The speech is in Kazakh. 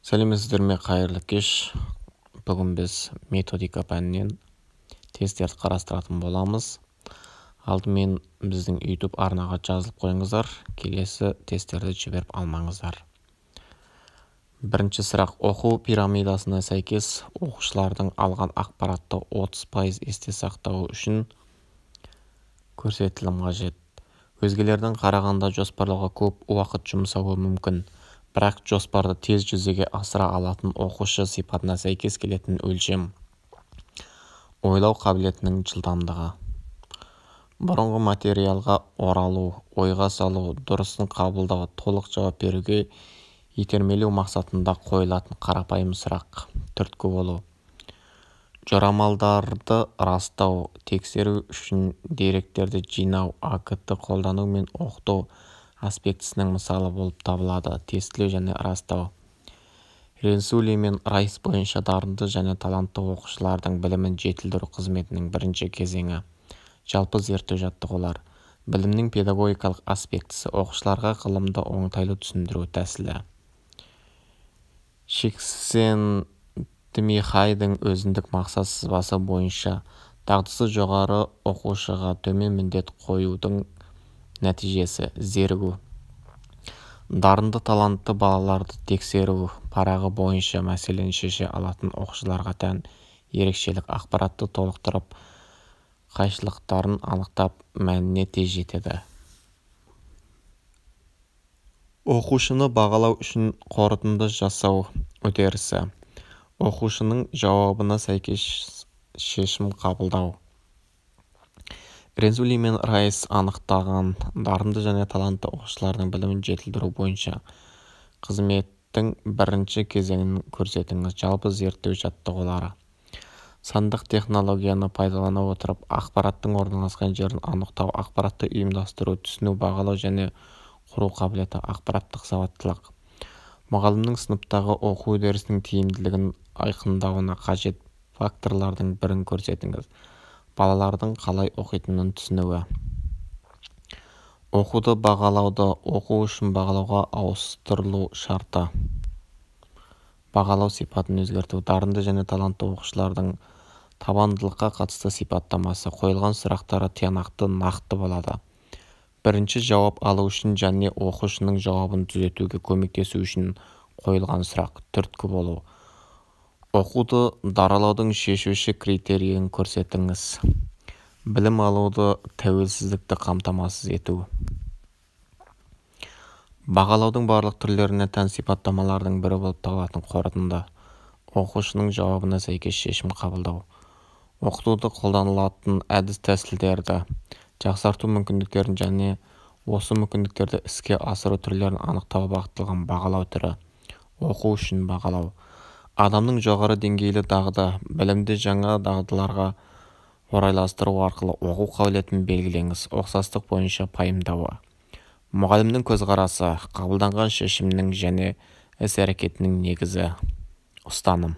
Сәлеметсіздер ме, қайырлы кеш. Бүгін біз методика пәнінен тесттерді қарастыратын боламыз. Алдымен біздің YouTube арнаға жазылып қойыңыздар, келесі тесттерді жіберіп алмаңыздар. Бірінші сұрақ. Оқу пирамидасына сәйкес оқушылардың алған ақпаратты 30% есте сақтауы үшін көрсетілім қажет. Өзгелерден қарағанда жоспарлауға көп уақыт жұмсауы мүмкін, бірақ жоспарды тез жүзеге асыра алатын оқушы сипатына сәйкес келетін өлшем. Ойлау қабілетінің жылдамдығы. Бұрынғы материалға оралу, ойға салу, дұрысын қабылдау, толық жауап беруге итермелеу мақсатында қойылатын қарапайым сұрақ. Түрткі болу. Жорамалдарды растау, тексеру үшін деректерді жинау, АКТ қолдану мен оқыту аспектісінің мысалы болып табылады. Тестілеу және растау. Ренсули мен Райс бойынша дарынды және талантты оқушылардың білімін жетілдіру қызметінің бірінші кезеңі. Жалпы зерттеу жаттығулар. Білімнің педагогикалық аспектісі. Оқушыларға ғылымды оңтайлы түсіндіру тәсілі. Чиксентмихайдың өзіндік мақсат сызбасы бойынша дағдысы жоғары оқушыға төмен міндет қоюдың нәтижесі. Зерігу. Дарынды талантты балаларды тексеру парағы бойынша мәселені шеше алатын оқушыларға тән ерекшелік. Ақпаратты толықтырып, қайшылықтарын анықтап, мәніне тез жетеді. Оқушыны бағалау үшін қорытынды жасау үдерісі. Оқушының жауабына сәйкес шешім қабылдау. Рензули мен Райс анықтаған дарынды және талантты оқушылардың білімін жетілдіру бойынша қызметтің бірінші кезеңін көрсетіңіз. Жалпы зерттеу жаттығулары. Сандық технологияны пайдалана отырып, ақпараттың орналасқан жерін анықтау, ақпаратты ұйымдастыру, түсіну, бағалау және құру қабілеті, ақпараттық сауаттылық. Мұғалімнің сыныптағы оқу үдерісінің тиімділігін айқындауына қажет факторлардың бірін көрсетіңіз. Балалардың қалай оқитынын түсінуі. Оқуды бағалауды оқу үшін бағалауға ауыстырылу шарты. Бағалау сипатын өзгерту. Дарынды және талантты оқушылардың табандылыққа қатысты сипаттамасы. Қойылған сұрақтары тиянақты, нақты болады. Бірінші жауап алу үшін және оқушының жауабын түзетуге көмектесу үшін қойылған сұрақ. Түрткі болу. Оқуды даралаудың шешуші критерийін көрсетіңіз. Білім алуды тәуелсіздікті қамтамасыз ету. Бағалаудың барлық түрлеріне тән сипаттамалардың бірі болып табылатын қорытынды. Оқушының жауабына сәйкес шешім қабылдау. Оқытуды қолданылатын әдіс-тәсілдерді жақсарту мүмкіндіктерін және осы мүмкіндіктерді іске асыру түрлерін анықтауға бағытталған бағалау түрі. Оқу үшін бағалау. Адамның жоғары деңгейлі дағды, білімді жаңа дағдыларға орайластыру арқылы оқу қабілетін белгілеңіз. Ұқсастық бойынша пайымдауы. Мұғалімнің көзқарасы, қабылданған шешімнің және іс-әрекетінің негізі. Ұстаным.